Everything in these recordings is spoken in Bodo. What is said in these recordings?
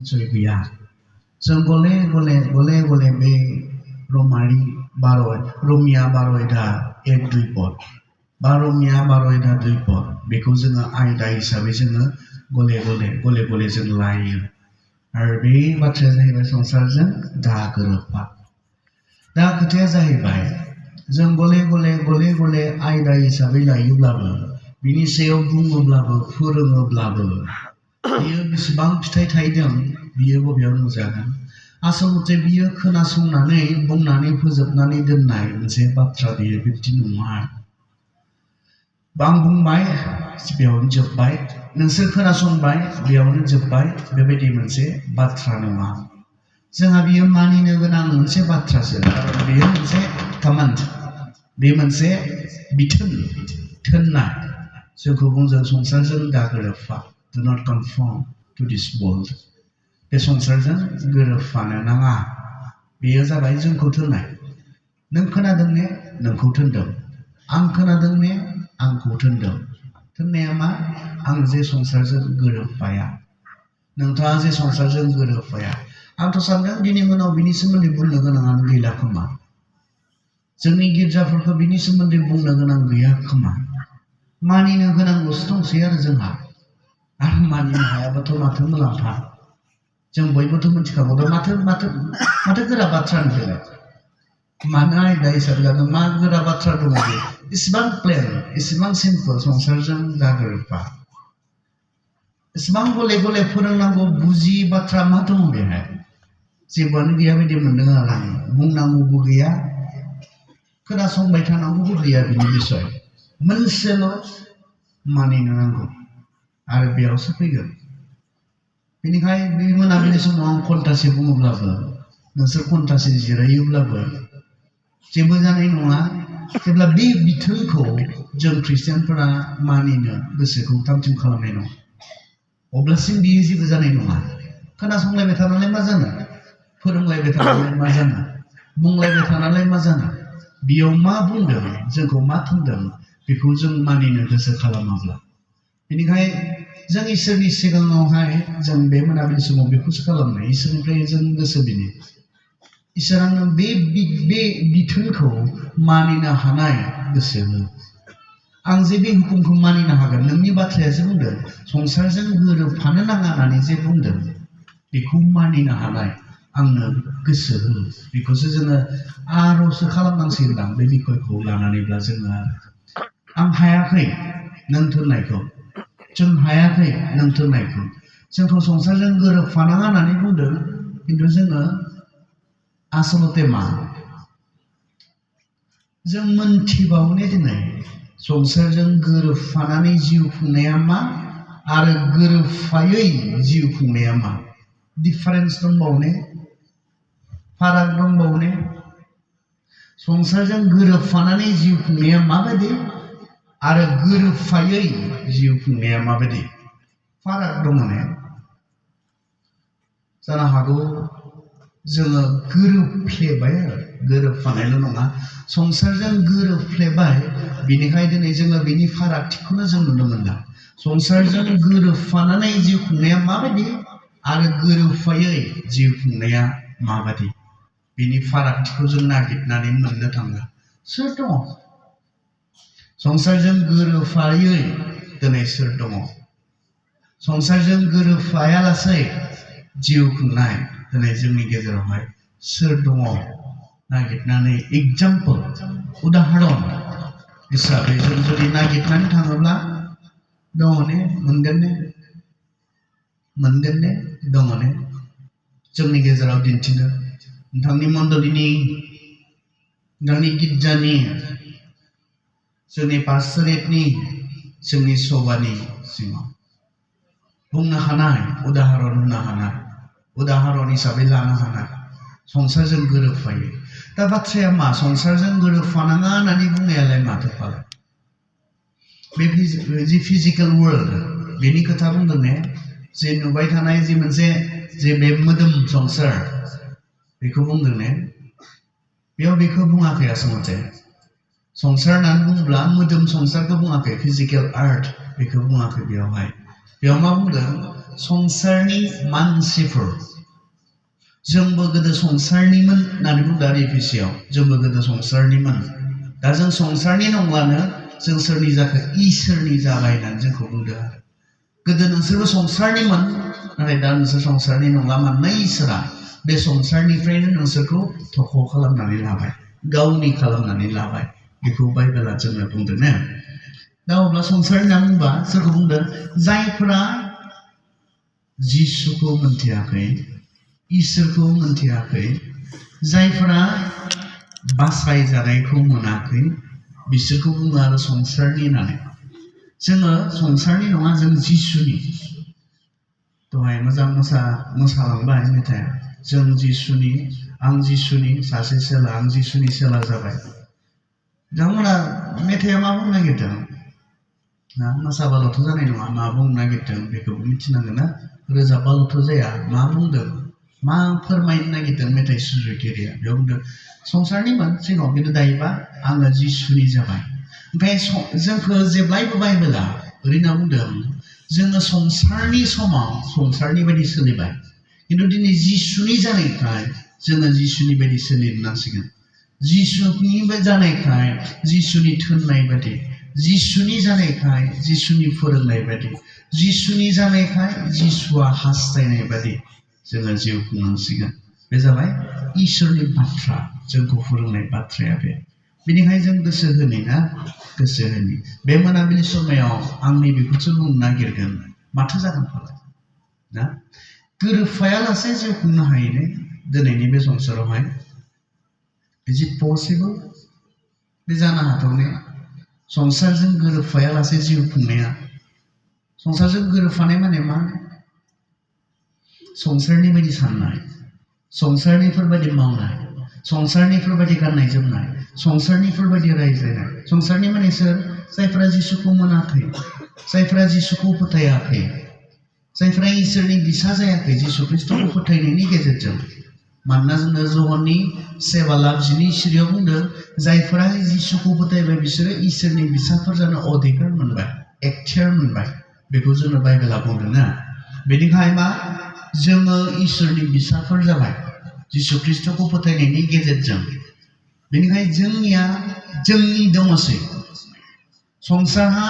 जय गैया जों गले गले बे रमारि रमिया 12 एक 2 पद बा रमिया 12 2 पद बेखौ जोङो आयदा हिसाबै जोङो गले जों लायो आरो बे बाथ्राया जाहैबाय संसारजों दा गोरोबफा दा खोथाया जाहैबाय जों गले आयदा हिसाबै लायोब्लाबो बिनि सायाव बुङोब्लाबो फोरोङोब्लाबो बियो बेसेबां फिथाइ थाइदों बियो बबेयाव नुजागोन आसलते बियो खोनासंनानै बुंनानै फोजोबनानै दोननाय मोनसे बाथ्रा बियो बिब्दि नङा आं बुंबाय बेयावनो जोबबाय नोंसोर खोनासंबाय बेयावनो जोबबाय बेबायदि मोनसे बाथ्रा नङा जोंहा बियो मानिनो गोनां मोनसे बाथ्रासो बेयो मोनसे कमान्ड बे मोनसे बिथोन थोननाय जोंखौ बुंजों संसारजों दा गोरोबफा do not conform to this world बे संसारजों गोरोबफानो नाङा बेयो जाबाय जोंखौ थोननाय नों खोनादों ने नोंखौ थोनदों आं खोनादों ने आंखौ थोनदों थोननाया मा आं जे संसारजों गोरोबफाया नोंथाङा जे संसारजों गोरोबफाया आंथ' सानदों दिनै मोनाव बिनि सोमोन्दै बुंनो गोनाङानो गैला खोमा जोंनि गिर्जाफोरखौ बिनि सोमोन्दै बुंनो गोनां गैया खोमा मानिनो गोनांल'सो दंसै आरो जोंहा आरो मानिनो हायाबाथ' माथो मुलाम्फा जों बयबोथ' मिथिखागौ दा माथो गोरा बाथ्रा होनदों मानो आयदा हिसाबै लादों मा गोरा बाथ्रा दङ बे इसेबां प्लेन इसेबां सिम्पल संसारजों दा गोरोबफा इसेबां गले फोरोंनांगौ बुजि बाथ्रा मा दङ बेहाय जेबोआनो गैया बायदि मोनदों आरो आं बुंनांगौबो गैया खोनासंबाय थानांगौबो गैया बिनि बिसय मोनसेल' मानिनो नांगौ आरो बेयावसो फैगोन बेनिखायनो बे मोनाबिलि समाव आं घन्टासे बुङोब्लाबो नोंसोर घन्टासे जिरायोब्लाबो जेबो जानाय नङा जेब्ला बे बिथोनखौ जों ख्रिस्टियानफोरा मानिनो गोसोखौ थामथिम खालामनाय नङा अब्लासिम बियो जेबो जानाय नङा खोनासंलायबाय थानानै मा जानो फोरोंलायबाय थानानै मा जानो बुंलायबाय थानानै मा जानो बेयाव मा बुंदों जोंखौ मा थोनदों बेखौ जों मानिनो गोसो खालामाब्ला बेनिखायनो जों इसोरनि सिगाङावहाय जों बे मोनाबिलि समाव बेखौसो खालामनाय इसोरनिफ्राय जों गोसो बिनो इसोरानो बे बिथोनखौ मानिनो हानाय गोसो हो आं जे बे हुकुमखौ मानिनो हागोन नोंनि बाथ्रायासो बुंदों संसारजों गोरोबफानो नाङा होननानै जे बुंदों बेखौ मानिनो हानाय आंनो गोसो हो बेखौसो जोङो आर'जसो खालामनांसिगोन बे बिखयखौ लानानैब्ला जोङो आं हायाखै नों थोननायखौ जों हायाखै नों थोननायखौ जोंखौ संसारजों गोरोबफानाङा होननानै बुंदों खिन्थु जोङो आसलते मा जों मोनथिबावने दिनै संसारजों गोरोबफानानै जिउ खुंनाया मा आरो गोरोबफायै जिउ खुंनाया मा डिफारेन्स दंबावने फाराग दंबावने संसारजों गोरोबफानानै जिउ खुंनाया माबायदि आरो गोरोबफायै जिउ खुंनाया माबायदि फाराग दङ ने जानो हागौ जोङो गोरोबफ्लेबाय आरो गोरोबफानायल' नङा संसारजों गोरोबफ्लेबाय बिनिखायनो दिनै जोङो बिनि फारागथिखौनो जों नुनो मोनला संसारजों गोरोबफानानै जिउ खुंनाया माबायदि आरो गोरोबफायै जिउ खुंनाया माबायदि बिनि फारागथिखौ जों नागिरनानै मोननो थाङा सोर दङ संसारजों गोरोबफायै दिनै सोर दङ संसारजों गोरोबफायालासै जिउ खुंनाय दिनै जोंनि गेजेरावहाय सोर दङ नागिरनानै एग्जाम्पल उदाहरन हिसाबै जों जुदि नागिरनानै थाङोब्ला दङ ने मोनगोन ने दङ ने जोंनि गेजेराव दिन्थिनो नोंथांनि मण्डलिनि नोंथांनि गिर्जानि जोंनि पास्टरेटनि जोंनि सभानि सिङाव बुंनो हानाय उदाहरन होनो हानाय उदाहरन हिसाबै लानो हानाय संसारजों गोरोबफायो दा बाथ्राया मा संसारजों गोरोबफानाङा होननानै बुंनायालाय माथो फालाय बे जि फिजिकेल वर्ल्ड बेनि खोथा बुंदों ने जे नुबाय थानाय जि मोनसे जे बे मोदोम संसार बेखौ बुंदों ने बेयाव बेखौ बुङाखै आसलते संसार होननानै बुङोब्ला मोदोम संसारखौ बुङाखै फिजिकेल आर्थ बेखौ बुङाखै बेयाव मा बुंदों संसारनि मानसिफोर जोंबो गोदो संसारनिमोन होननानै बुंदों आरो एफिसियाव जोंबो गोदो संसारनिमोन दा जों संसारनि नंलानो जों सोरनि जाखो इसोरनि जाबाय होननानै जोंखौ बुंदों आरो गोदो नोंसोरबो संसारनिमोन नाथाय दा नोंसोर संसारनि नंला मानोना इसोरा बे संसारनिफ्रायनो नोंसोरखौ थख' खालामनानै लाबाय गावनि खालामनानै लाबाय बेखौ बाइबेला जोंनो बुंदों ना दा अब्ला संसार होनना बुंबा सोरखौ बुंदों जायफोरा जिसुखौ मोनथियाखै इसोरखौ मोनथियाखै जायफोरा बासायजानायखौ मोनाखै बिसोरखौ बुङो आरो संसारनि होननानै जोङो संसारनि नङा जों जिसुनि दहाय मोजां मोसालांबाय मेथाइआ जों जिसुनि आं जिसुनि सासे सेला आं जिसुनि सेला जाबाय बिथांमोना मेथाइआ मा बुंनो नागिरदों ना मोसाबाल'थ' जानाय नङा मा बुंनो नागिरदों बेखौबो मिथिनांगोन ना रोजाबाल'थ' जाया मा बुंदों मा फोरमायनो नागिरदों मेथाइ सुजुगिरिया बेयाव बुंदों संसारनिमोन सिगाङाव खिन्थु दायोबा आङो जिसुनि जाबाय ओमफ्राय जोंखौ जेब्लायबो बाइबेला ओरैनो बुंदों जोङो संसारनि समाव संसारनि बायदि सोलिबाय खिन्थु दिनै जिसुनि जानायखाय जोङो जिसुनि बायदि सोलिनो नांसिगोन जिसुनि जानायखाय जिसुनि थोननाय बायदि जिसुनि जानायखाय जिसुनि फोरोंनाय बायदि जिसुनि जानायखाय जिसुआ हास्थायनाय बायदि जोङो जिउ खुंनांसिगोन बे जाबाय इसोरनि बाथ्रा जोंखौ फोरोंनाय बाथ्राया बे बेनिखायनो जों गोसो होनि ना गोसो होनि बे मोनाबिलि समायाव आंनि बेखौसो बुंनो नागिरगोन माथो जागोन फालाय ना गोरोबफायालासे जिउ खुंनो हायो दिनैनि बे संसारावहाय इज इट पसिबल बे जानो हाथावने संसारजों गोरोबफायालासे जिउ खुंनाया संसारजों गोरोबफानाय माने मा संसारनि बायदि साननाय संसारनिफोर बायदि मावनाय संसारनिफोर बायदि गाननाय जोमनाय संसारनिफोर बायदि रायज्लायनाय संसारनि माने सोर जायफोरा जिसुखौ मोनाखै जायफोरा जिसुखौ फोथायाखै जायफोरा इसोरनि बिसा जायाखै जिसु ख्रिस्टखौ फोथायनायनि गेजेरजों मानोना जोङो जहननि 7:10 बुंदों जायफोरा जिसुखौ फोथायबाय बिसोरो इसोरनि बिसाफोर जानो अधिकार मोनबाय एक्टियार मोनबाय बेखौ जोङो बाइबेला बुंदों ना बेनिखायनो मा जोङो इसोरनि बिसाफोर जाबाय जिसु ख्रिस्टखौ फोथायनायनि गेजेरजों बेनिखायनो जोंनि दङसै संसारहा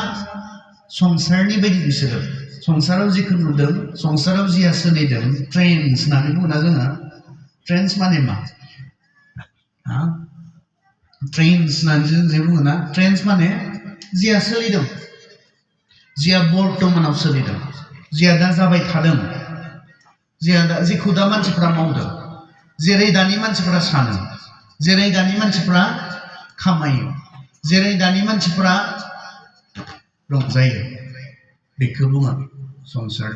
संसारनि बायदि बिसोरो संसाराव जिखौ नुदों संसाराव जिया सोलिदों ट्रेन्स होननानै बुङोना जोङो ट्रेन्स माने मा ट्रेन्स होननानै जों जे बुङोना ट्रेन्स माने जिया सोलिदों जिया बर्तमानाव सोलिदों जिया दा जाबाय थादों जिया दा जेखौ दा मानसिफ्रा मावदों जेरै दानि मानसिफ्रा सानो जेरै दानि मानसिफ्रा खामायो जेरै दानि मानसिफ्रा रंजायो बेखौ बुङो संसार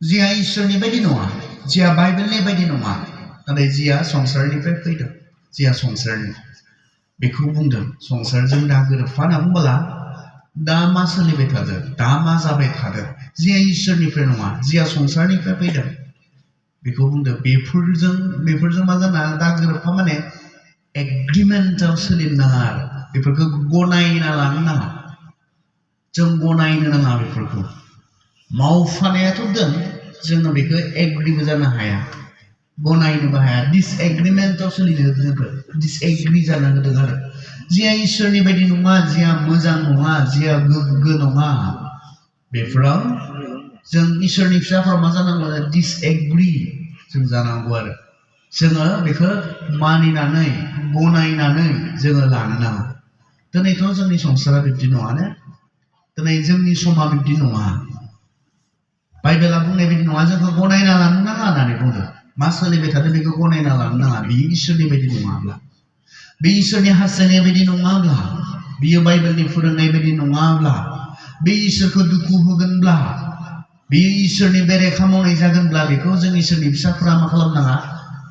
जिया इसोरनि बायदि नङा जिया बाइबेलनि बायदि नङा नाथाय जिया संसारनिफ्राय फैदों जिया संसारनि बेखौ बुंदों संसारजों दा गोरोबफा होनना बुंबोला दा मा सोलिबाय थादों दा मा जाबाय थादों जिया इसोरनिफ्राय नङा जिया संसारनिफ्राय फैदों बेखौ बुंदों बेफोरजों मा जाना दा गोरोबफा माने एग्रिमेन्टआव सोलिनो नाङा आरो बेफोरखौ गनायना लानो नाङा जों गनायनो नाङा बेफोरखौ मावफानायाथ' दोन जोङो बेखौ एग्रिबो जानो हाया गनायनोबो हाया डिसएग्रिमेन्टआव सोलिनो जोंखौ डिसएग्रि जानो होदों आरो जिया इसोरनि बायदि नङा जिया मोजां नङा जिया गोग्गो नङा बेफोराव जों इसोरनि फिसाफ्रा मा जानांगौ डिसएग्रि जों जानांगौ आरो जोङो बेखौ मानिनानै गनायनानै जोङो लानो नाङा दिनैथ' जोंनि संसारा बिब्दि नङा ने दिनै जोंनि समा बिब्दि नङा बाइबेला बुंनाय बायदि नङा जोंखौ गनायना लानो नाङा होननानै बुंदों मा सोलिबाय थादों बेखौ गनायना लानो नाङा बियो इसोरनि बायदि नङाब्ला बे इसोरनि हास्थायनाय बायदि नङाब्ला बियो बाइबेलनि फोरोंनाय बायदि नङाब्ला बे इसोरखौ दुखु होगोनब्ला बेयो इसोरनि बेरेखा मावनाय जागोनब्ला बेखौ जों इसोरनि फिसाफोरा मा खालामनाङा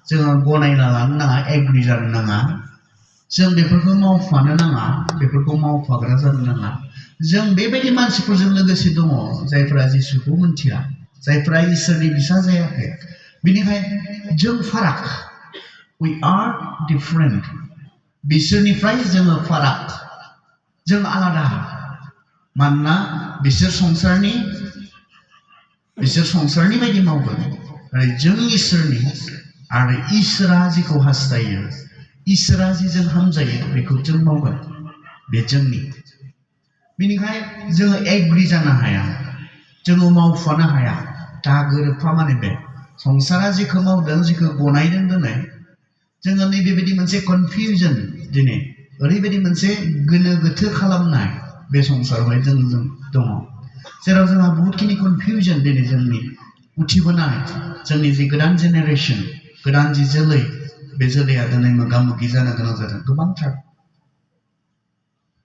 जोङो गनायना लानो नाङा एग्रि जानो नाङा जों बेफोरखौ मावफानो नाङा बेफोरखौ मावफाग्रा जानो नाङा जों बेबायदि मानसिफोरजों लोगोसे दङ जायफोरा जिसुखौ मिथिया जायफोरा इसोरनि बिसा जायाखै बेनिखायनो जों फाराग we are different बिसोरनिफ्राय जोङो फाराग जों आलादा मानोना बिसोर संसारनि बिसोर संसारनि बायदि मावगोन आरो जों इसोरनि आरो इसोरा जिखौ हास्थायो इसोरा जिजों हामजायो बेखौ जों मावगोन बे जोंनि बेनिखायनो जोङो एग्रि जानो हाया जोङो मावफानो हाया दा गोरोबफा माने बे संसारा जिखौ मावदों जिखौ गनायदों दिनै जोङो नैबेबायदि मोनसे कनफिउजन दिनै ओरैबायदि मोनसे गोनो गोथो खालामनाय बे संसारावहाय जों दङ जेराव जोंहा बहुतखिनि कनफिउजन दिनै जोंनि उथिबोनाय जोंनि जि गोदान जेनेरेसन गोदान जि जोलै बे जोलैया दिनै मोगा मोगि जानो गोनां जादों गोबांथार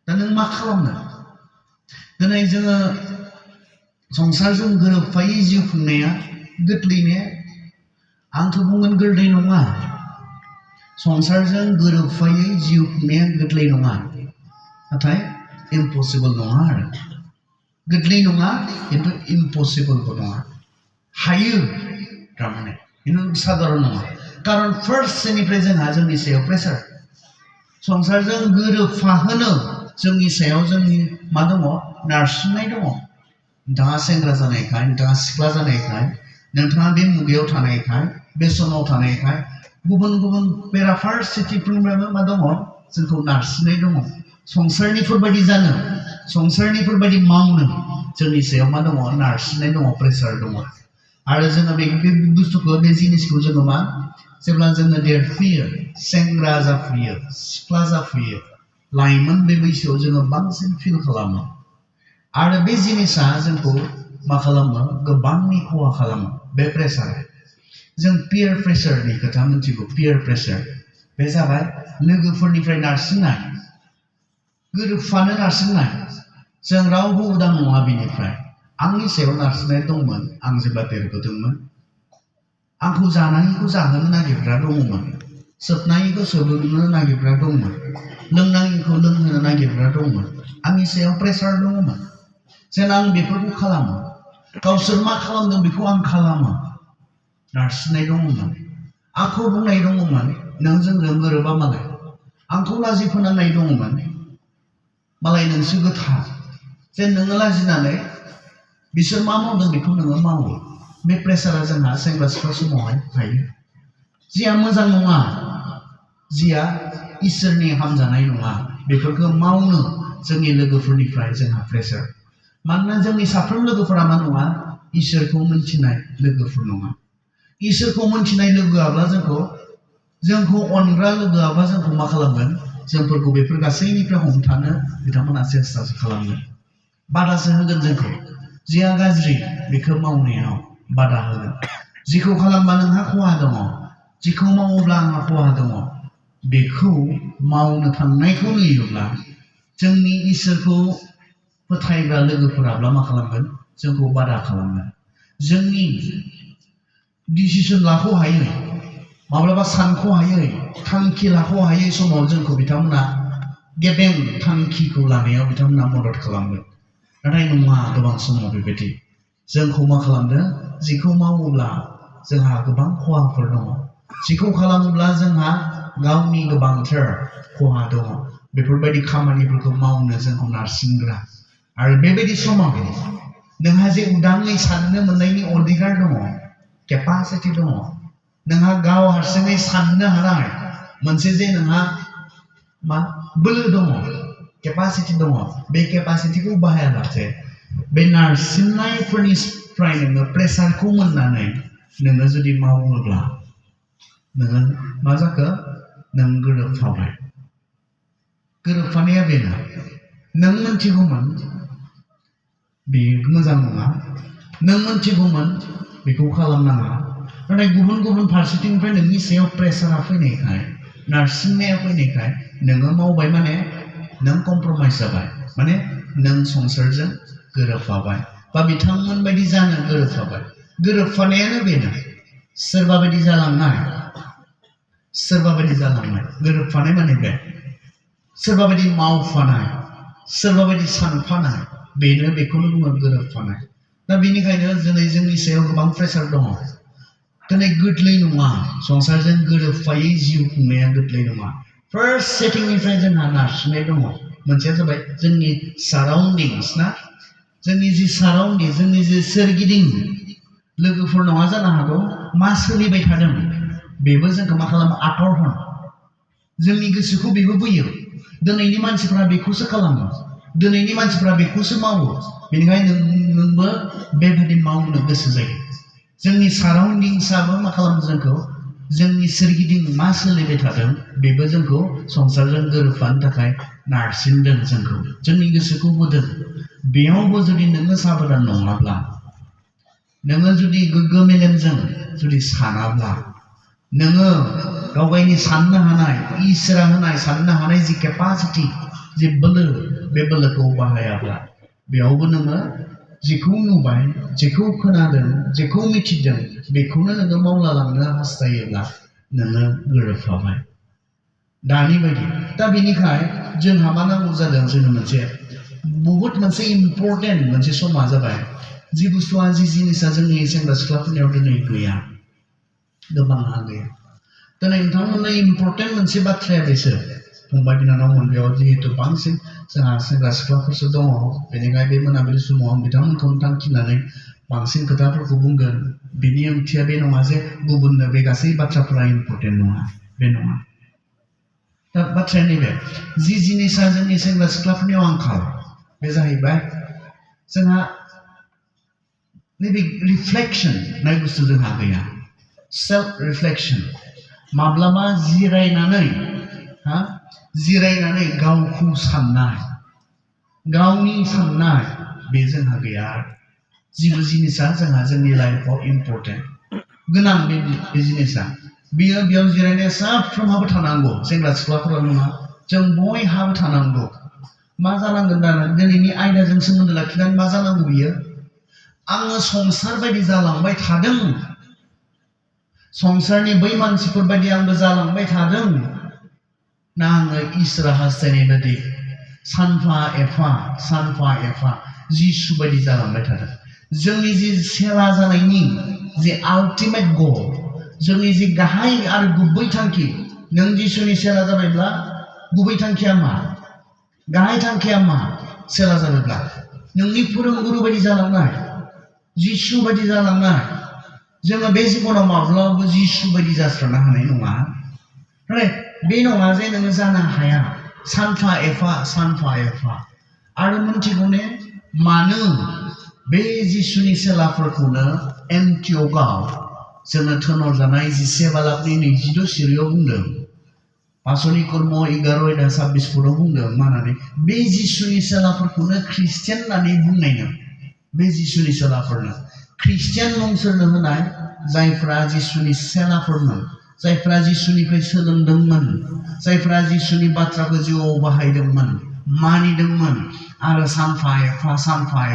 दा नों मा खालामनो दिनै जोङो संसारजों गोरोबफायै जिउ खुंनाया गोरलैने आंथ' बुंगोन गोरलै नङा संसारजों गोरोबफायै जिउ खुंनाया गोरलै नङा नाथाय इम्पसिबल नङा आरो गोरलै नङा खिन्थु इम्पसिबलबो नङा हायो थारमाने खिन्थु साधारन नङा कारन फार्स्ट जोंनिफ्राय जोंहा जोंनि सायाव प्रेसार संसारजों गोरोबफाहोनो जोंनि सायाव जोंनि मा दङ नारसिननाय दङ नोंथाङा सेंग्रा जानायखाय नोंथाङा सिख्ला जानायखाय नोंथाङा बे मुगायाव थानायखाय बे समाव थानायखाय गुबुन गुबुन बेराफारसेथिंफ्रायबो मा दङ जोंखौ नारसिननाय दङ संसारनिफोर बायदि जानो संसारनिफोर बायदि मावनो जोंनि सायाव मा दङ नारसिननाय दङ प्रेसार दङ आरो जोङो बे बुस्थुखौ बे जिनिसखौ जोङो मा जेब्ला जोङो देरफुयो सेंग्रा जाफुयो सिख्ला जाफुयो लाइमोन बे बैसोआव जोङो बांसिन फिल खालामो आरो बे जिनिसा जोंखौ मा खालामो गोबांनि खहा खालामो बे प्रेसार जों पियार प्रेसारनि खोथा मिथिगौ पियार प्रेसार बे जाबाय लोगोफोरनिफ्राय नारसिननाय गोरोबफानो नारसिननाय जों रावबो उदां नङा बेनिफ्राय आंनि सायाव नारसिननाय दंमोन आं जेब्ला देरबोदोंमोन आंखौ जानाङिखौ जाहोनो नागिरग्रा दङमोन सोबनाङिखौ सोबहोनो नागिरग्रा दंमोन लोंनाङिखौ लोंहोनो नागिरग्रा दंमोन आंनि सायाव प्रेसार दङमोन जेन आं बेफोरखौ खालामो गावसोर मा खालामदों बेखौ आं खालामो नारसिननाय दङमोन आंखौ बुंनाय दङमोन नों जोंजों गोरोबा मालाय आंखौ लाजि फोनांनाय दङमोन मालाय नोंसो गोथार जेन नोङो लाजिनानै बिसोर मा मावदों बेखौ नोङो मावो बे प्रेसारा जोंहा सेंग्रा सिख्ला समावहाय थायो जिया मोजां नङा जिया इसोरनि हामजानाय नङा बेफोरखौ मावनो जोंनि लोगोफोरनिफ्राय जोंहा प्रेसार मानोना जोंनि साफ्रोम लोगोफोरा मा नङा इसोरखौ मोनथिनाय लोगोफोर नङा इसोरखौ मोनथिनाय लोगोआब्ला जोंखौ अनग्रा लोगोआबा जोंखौ मा खालामगोन जोंफोरखौ बेफोर गासैनिफ्राय हमथानो बिथांमोना सेस्टासो खालामगोन बादासो होगोन जोंखौ जिया गाज्रि बेखौ मावनायाव बादा होगोन जिखौ खालामबा नोंहा खहा दङ जिखौ मावोब्ला आंहा खहा दङ बेखौ मावनो थांनायखौ नुयोब्ला जोंनि इसोरखौ फोथायग्रा लोगोफोराब्ला मा खालामगोन जोंखौ बादा खालामगोन जोंनि डिसिसन लाखौ हायै माब्लाबा सानखौ हायै थांखि लाखौ हायै समाव जोंखौ बिथांमोना गेबें थांखिखौ लानायाव बिथांमोना मदद खालामगोन नाथाय नङा गोबां समाव बेबायदि जोंखौ मा खालामदों जिखौ मावोब्ला जोंहा गोबां खहाफोर दङ जिखौ खालामोब्ला जोंहा गावनि गोबांथार खहा दङ बेफोरबायदि खामानिफोरखौ मावनो जोंखौ नारसिनग्रा आरो बेबायदि समाव नोंहा जे उदाङै साननो मोननायनि अधिकार दङ केपासिटि दङ नोंहा गाव हारसिङै साननो हानाय मोनसे जे नोंहा मा बोलो दङ केपासिटि दङ बे केपासिटिखौ बाहायालासे बे नारसिननायफोरनिफ्राय नोङो प्रेसारखौ मोननानै नोङो जुदि मावोब्ला नोङो मा जाखो नों गोरोबफाबाय गोरोबफानाया बेनो नों मोनथिगौमोन बे मोजां नङा नों मोनथिगौमोन बेखौ खालामनाङा नाथाय गुबुन गुबुन फारसेथिंनिफ्राय नोंनि सायाव प्रेसारा फैनायखाय नारसिननाया फैनायखाय नोङो मावबाय माने नों कमप्रमाइज जाबाय माने नों संसारजों गोरोबफाबाय बा बिथांमोन बायदि जानो गोरोबफाबाय गोरोबफानायानो बेनो सोरबा बायदि जालांनाय गोरोबफानाय माने बे सोरबा बायदि मावफानाय सोरबा बायदि सानफानाय बेनो बेखौनो बुङो गोरोबफानाय दा बेनिखायनो दिनै जोंनि सायाव गोबां प्रेसार दङ दिनै गोरलै नङा संसारजों गोरोबफायै जिउ खुंनाया गोरलै नङा फार्स्ट सेटिंनिफ्राय जोंहा नारसिननाय दङ मोनसेया जाबाय जोंनि साराउन्डिंस ना जोंनि जि साराउन्डिं जोंनि जि सोरगिदिं लोगोफोर नङा जानो हागौ मा सोलिबाय थादों बेबो जोंखौ मा खालामो आथरहोन जोंनि गोसोखौ बेबो बोयो दिनैनि मानसिफ्रा बेखौसो खालामो दिनैनि मानसिफ्रा बेखौसो मावो बेनिखायनो नोंबो बेबायदि मावनो गोसो जायो जोंनि साराउन्डिंसाबो मा खालामो जोंखौ जोंनि सोरगिदिं मा सोलिबाय थादों बेबो जोंखौ संसारजों गोरोबफानो थाखाय नारसिनदों जोंखौ जोंनि गोसोखौ बोदों बेयावबो जुदि नोङो साबधान नङाब्ला नोङो जुदि गोग्गो मेलेमजों जुदि सानाब्ला नोङो गावगायनि साननो हानाय इसोरा होनाय साननो हानाय जि केपासिटि जि बोलो बे बोलोखौ बाहायाब्ला बेयावबो नोङो जेखौ नुबाय जेखौ खोनादों जेखौ मिथिदों बेखौनो नोङो मावला लांनो हास्थायोब्ला नोङो गोरोबफाबाय दानि बायदि दा बेनिखाय जोंहा मा नांगौ जादों जोंनो बहुद मोनसे इम्पर्टेन्ट मोनसे समा जाबाय जि बुस्थुआ जि जिनिसा जोंनि सेंग्रा सिख्लाफोरनियाव दिनै गैया गोबाङा गैया दिनै नोंथांमोननो इम्पर्टेन्ट मोनसे बाथ्राया बेसो फंबाय बिनानावमोन बेयाव जिहेतु बांसिन जोंहा सेंग्रा सिख्लाफोरसो दङ बेनिखायनो बे मोनाबिलि समाव आं बिथांमोनखौ थांखिनानै बांसिन खोथाफोरखौ बुंगोन बिनि ओंथिया बे नङा जे गुबुननो बे गासै बाथ्राफोरा इम्पर्टेन्ट नङा बे नङा दा बाथ्राया नैबे जि जिनिसा जोंनि सेंग्रा सिख्लाफोरनियाव आंखाल बे जाहैबाय जोंहा नैबे रिफ्लेक्शन होननाय बुस्थु जोंहा गैया सेल्फ रिफ्लेक्शन माब्लाबा जिरायनानै गावखौ साननाय गावनि साननाय बे जोंहा गैया जिबो जिनिसा जोंहा जोंनि लाइफआव इम्पर्टेन्ट गोनां बे जिनिसा बियो बेयाव जिरायनाया साफ्रोमहाबो थानांगौ सेंग्रा सिख्लाफोराल' नङा जों बयहाबो थानांगौ मा जानांगोन दाना दिनैनि आयदाजों सोमोन्दो लाखिनानै मा जानांगौ बियो आङो संसार बायदि जालांबाय थादों संसारनि बै मानसिफोर बायदि आंबो जालांबाय थादों ना आङो इसोरा हास्थायनाय बायदि सानफा एफा जिसु बायदि जालांबाय थादों जोंनि जि सेरा जानायनि जे आल्टिमेट गल जोंनि जि गाहाय आरो गुबै थांखि नों जिसुनि सेरा जाबायब्ला गुबै थांखिया मा गाहाय थांखिया मा सेरा जाबायब्ला नोंनि फोरोंगुरु बायदि जालांनाय जिसु बायदि जालांनाय जोङो बे जिबनाव माब्लाबाबो जिसु बायदि जास्रानो हानाय नङा बे नङा जे नोङो जानो हाया सानफा एफा आरो मोनथिगौ ने मानो बे जिसुनि सेलाफोरखौनो एन्टिअकआव जोङो थोनहरजानाय 11 बालाकनि 22 सिरियाव बुंदों पासलि कर्म 11:26 बुंदों मानानै बे जिसुनि सेलाफोरखौनो ख्रिस्टियान होननानै बुंनायनो बे जिसुनि सेलाफोरनो ख्रिस्टियान मुं सोरनो होनाय जायफ्रा जिसुनि सेलाफोरमोन जायफ्रा जिसुनिफ्राय सोलोंदोंमोन जायफ्रा जिसुनि बाथ्राखौ जिउआव बाहायदोंमोन मानिदोंमोन आरो सानफा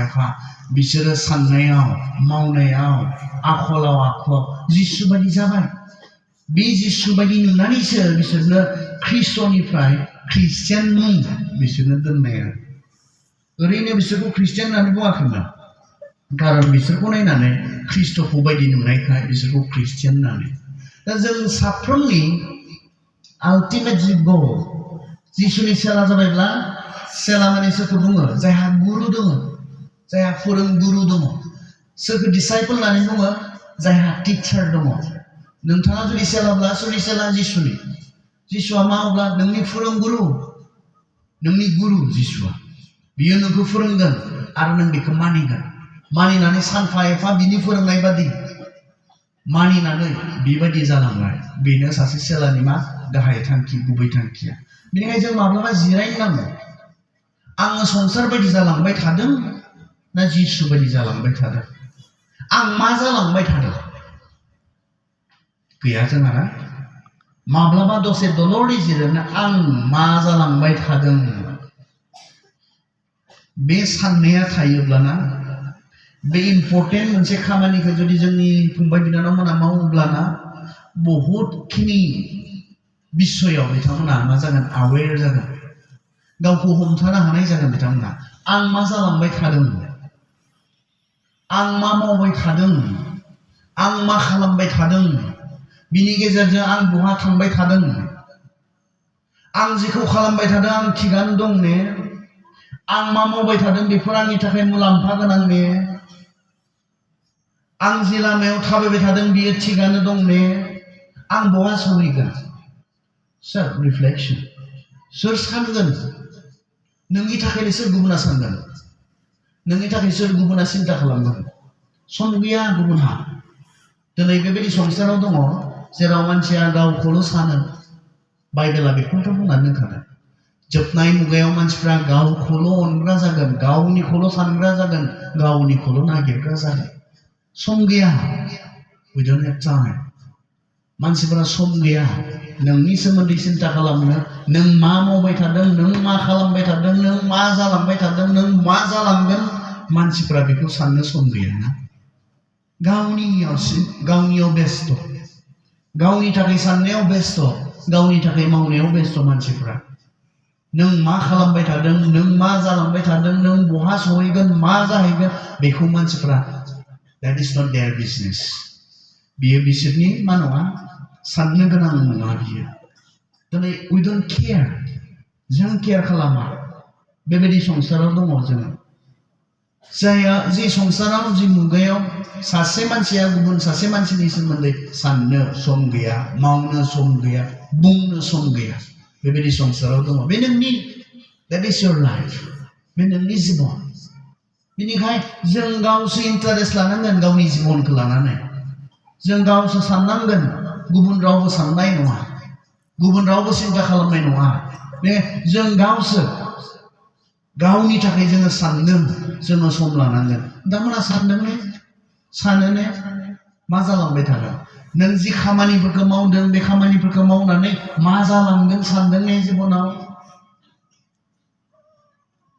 एफा बिसोरो साननायाव मावनायाव आखलाव जिसु बायदि जाबाय बे जिसु बायदि नुनानैसो बिसोरनो ख्रिस्टनिफ्राय ख्रिस्टियान मुं बिसोरनो दोननाया ओरैनो बिसोरखौ ख्रिस्टियान होननानै बुङाखैमोन खारन बिसोरखौ नायनानै ख्रिस्टखौ बायदि नुनायखाय बिसोरखौ ख्रिस्टियान होननानै दा जों साफ्रोमनि आल्टिमेट जि गल जिसुनि सेला जाबायब्ला सेला माने सोरखौ बुङो जायहा गुरु दङ जायहा फोरोंगुरु दङ सोरखौ डिसाइपल होननानै बुङो जायहा टिचार दङ नोंथाङा जुदि सेलाब्ला सोरनि सेला जिसुआ मा अब्ला नोंनि फोरोंगुरु नोंनि गुरु जिसुआ बियो नोंखौ फोरोंगोन आरो नों बेखौ मानिनानै सानफा एफा बिनि फोरोंनाय बादि मानिनानै बेबायदि जालांबाय बेनो सासे सेलानि मा गाहाय थांखि गुबै थांखिया बेनिखायनो जों माब्लाबा जिरायनो नांगौ आङो संसार बायदि जालांबाय थादों ना जिसु बायदि जालांबाय थादों आं मा जालांबाय थादों गैया जोंहा माब्लाबा दसे दलरै जिरायना आं मा जालांबाय थादों बे साननाया थायोब्लाना बे इम्पर्टेन्ट मोनसे खामानिखौ जुदि जोंनि फंबाय बिनानावमोना मावोब्लाना बहुतखिनि बिसयाव बिथांमोना मा जागोन आवेर जागोन गावखौ हमथानो हानाय जागोन बिथांमोना आं मा जालांबाय थादों आं मा मावबाय थादों आं मा खालामबाय थादों बिनि गेजेरजों आं बहा थांबाय थादों आं जेखौ खालामबाय थादों आं थिगानो दं ने आं मा मावबाय थादों बेफोर आंनि थाखाय मुलाम्फा गोनां ने आं जि लामायाव थाबायबाय थादों बियो थिगानो दं ने आं बहा सहैगोन सेल्फ रिफ्लेक्सन सोर सानगोन नोंनि थाखाय सोर गुबुना सानगोन नोंनि थाखाय सोर गुबुना सिन्ता खालामगोन सम गैया गुबुनहा दिनै बेबायदि संसाराव दङ जेराव मानसिया गावखौल' सानो बाइबेला बेखौथ' बुंनानै दोनखादों जोबनाय मुगायाव मानसिफ्रा गावखौल' अनग्रा जागोन गावनिखौल' सानग्रा जागोन गावनिखौल' नागिरग्रा जागोन सम गैया we don't have time मानसिफोरा सम गैया नोंनि सोमोन्दै सिन्ता खालामनो नों मा मावबाय थादों नों मा खालामबाय थादों नों मा जालांबाय थादों नों मा जालांगोन मानसिफोरा बेखौ साननो सम गैया ना गावनियाव बेस्थ गावनि थाखाय साननायाव बेस्थ गावनि थाखाय मावनायाव बेस्थ मानसिफोरा नों मा खालामबाय थादों नों मा जालांबाय थादों नों बहा सहैगोन मा जाहैगोन बेखौ मानसिफोरा that is not their business बियो बिसोरनि मा नङा साननो गोनां नङा बियो दिनै we don't care जों केयार खालामा बेबायदि संसाराव दङ जोङो जाया जि संसाराव जि मुगायाव सासे मानसिया गुबुन सासे मानसिनि सोमोन्दै साननो सम गैया मावनो सम गैया बुंनो सम गैया बेबायदि संसाराव दङ बे नोंनि that is your life बे नोंनि जिबन बेनिखायनो जों गावसो इन्टारेस्ट लानांगोन गावनि जिबनखौ लानानै जों गावसो साननांगोन गुबुन रावबो साननाय नङा गुबुन रावबो सिन्ता खालामनाय नङा बे जों गावसो गावनि थाखाय जोङो साननो जोङो सम लानांगोन बिथांमोना सानो ने मा जालांबाय थागोन नों जि खामानिफोरखौ मावदों बे खामानिफोरखौ मावनानै मा जालांगोन सानदों ने जिबनाव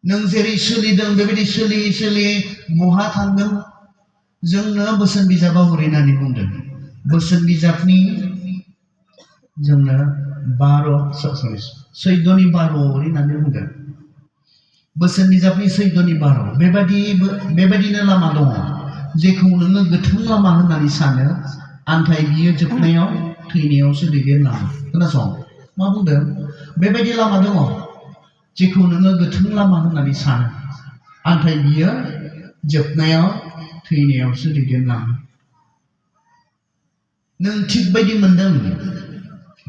नों जेरै सोलिदों बेबायदि सोलियै बहा थांगोन जोंनो बोसोन बिजाबा हरै होननानै बुंदों बोसोन बिजाबनि जोंनो 14 होननानै बुंदों बोसोन बिजाबनि 14 बेबायदिनो लामा दङ जेखौ नोङो गोथों लामा होननानै सानो आन्थाय बियो जोबनायाव थैनायावसो दैदेनलाङो खोनासं मा बुंदों बेबायदि लामा दङ जेखौ नोङो गोथों लामा होननानै सानो आन्थाय बियो जोबनायाव थैनायावसो दैदेनलाङो नों थिग बायदि मोनदों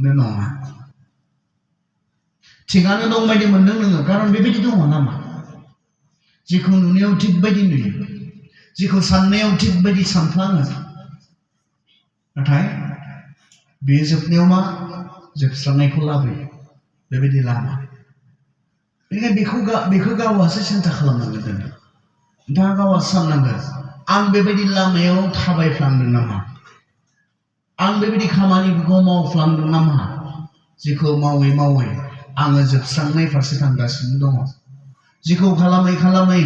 नङा थिगानो दं बायदि मोनदों नोङो खारन बेबायदि दङ लामा जेखौ नुनायाव थिग बायदि नुयो जेखौ साननायाव थिग बायदि सानफ्लाङो नाथाय बे जोबनायाव मा जोबस्रांनायखौ लाबोयो बेबायदि लामा बेनिखायनो बेखौ गावासो सिन्ता खालामनांगोन दिनै नोंथाङा गावासो साननांगोन आं बेबायदि लामायाव थाबायफ्लांदों नामा आं बेबायदि खामानिफोरखौ मावफ्लांदों नामा जेखौ मावै आङो जोबस्रांनाय फारसे थांगासिनो दङ जेखौ खालामै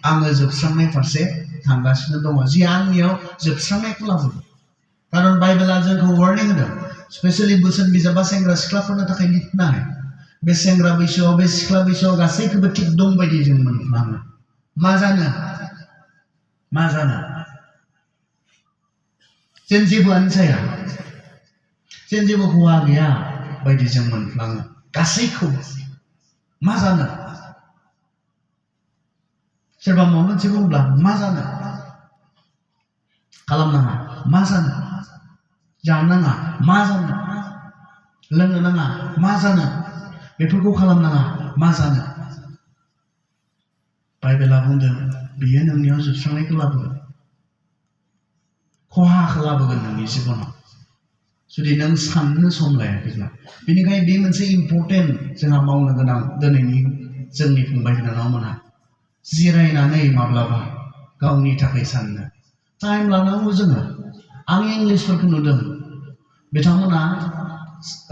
आङो जोबस्रांनाय फारसे थांगासिनो दङ जि आंनियाव जोबस्रांनायखौ लाबोदों खारन बाइबेला जोंखौ वार्निं होदों स्पेसियेलि बोसोन बिजाबा सेंग्रा सिख्लाफोरनो थाखाय लिरनाय बे सेंग्रा बैसोआव बे सिख्ला बैसोआव गासैखौबो थिग दं बायदि जों मोनफ्लाङो मा जानो जेन जेबोआनो जाया जेन जेबो हौवा गैया बायदि जों मोनफ्लाङो गासैखौबो मा जानो सोरबा माबा मोनसे बुंब्ला मा जानो खालामनाङा मा जानो जानाङा मा जानो लोंनो नाङा मा जानो बेफोरखौ खालामनाङा मा जानो बाइबेला बुंदों बियो नोंनियाव जोबस्रांनायखौ लाबोगोन खहाखौ लाबोगोन नोंनि जिबनाव जुदि नों साननो सम लायाखैब्ला बेनिखायनो बे मोनसे इम्परटेन्ट जोंहा मावनो गोनां दिनैनि जोंनि फंबाय बिनानावमोनहा जिरायनानै माब्लाबा गावनि थाखाय साननो टाइम लानांगौ जोङो आं इंलिसफोरखौ नुदों बिथांमोना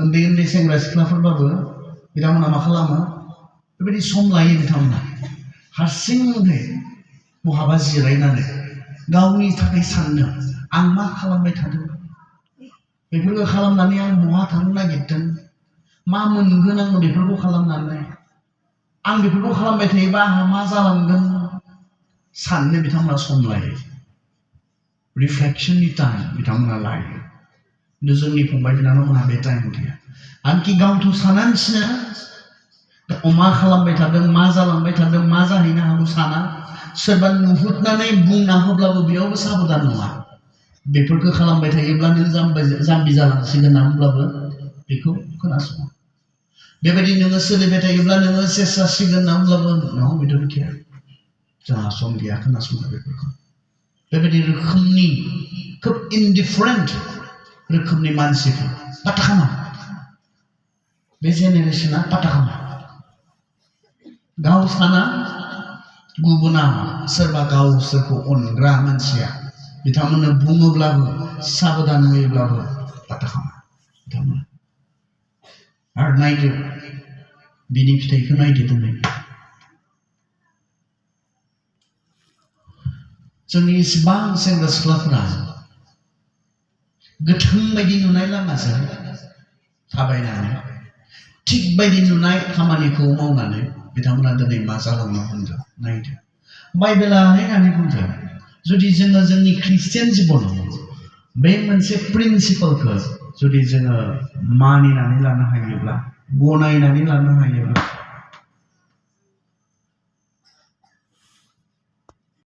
उन्दै सेंग्रा सिख्लाफोरबाबो बिथांमोना मा खालामो बेबायदि सम लायो बिथांमोना हारसिङै बहाबा जिरायनानै गावनि थाखाय साननो आं मा खालामबाय थादों बेफोरखौ खालामनानै आं बहा थांनो नागिरदों मा मोनगोन आं बेफोरखौ खालामनानै आं बेफोरखौ खालामबाय थायोबा आंहा मा जालांगोन साननो बिथांमोना सम लायो रिफ्लेक्सननि टाइम बिथांमोना लायो खिन्थु जोंनि फंबाय बिनानावमोनहा बे टाइम गैया आंखि गावथ' सानानसिनो मा खालामबाय थादों मा जालांबाय थादों मा जाहैनो हागौ साना सोरबा नुहुरनानै बुंना होब्लाबो बेयावबो साबधान नङा बेफोरखौ खालामबाय थायोब्ला नों जाम्बि जालांसिगोन होनब्लाबो बेखौ खोनासङा बेबायदि नोङो सोलिबाय थायोब्ला नोङो सेस जासिगोन होनब्लाबो नो we don't care जोंहा सम गैया खोनासंनो बेफोरखौ बेबायदि रोखोमनि खोब इनडिफारेन्ट रोखोमनि मानसिफोर पात्ता खामा बे जेनेरेशना पात्ता खामा गाव साना गुबुना सोरबा गावसोरखौ अनग्रा मानसिया बिथांमोननो बुङोब्लाबो साबधान होयोब्लाबो पात्ता खामा बिथांमोना आरो नायदो बिनि फिथाइखौ नायदो दिनै जोंनि इसिबां सेंग्रा सिख्लाफोरा गोथों बायदि नुनाय लामाजों थाबायनानै थिग बायदि नुनाय खामानिखौ मावनानै बिथांमोना दिनै मा जालांनो हमदों नायदो बाइबेला होननानै बुंदों जुदि जोङो जोंनि ख्रिस्टियान जिबनाव बे मोनसे प्रिन्सिपालखौ जुदि जोङो मानिनानै लानो हायोब्ला गनायनानै लानो हायोब्ला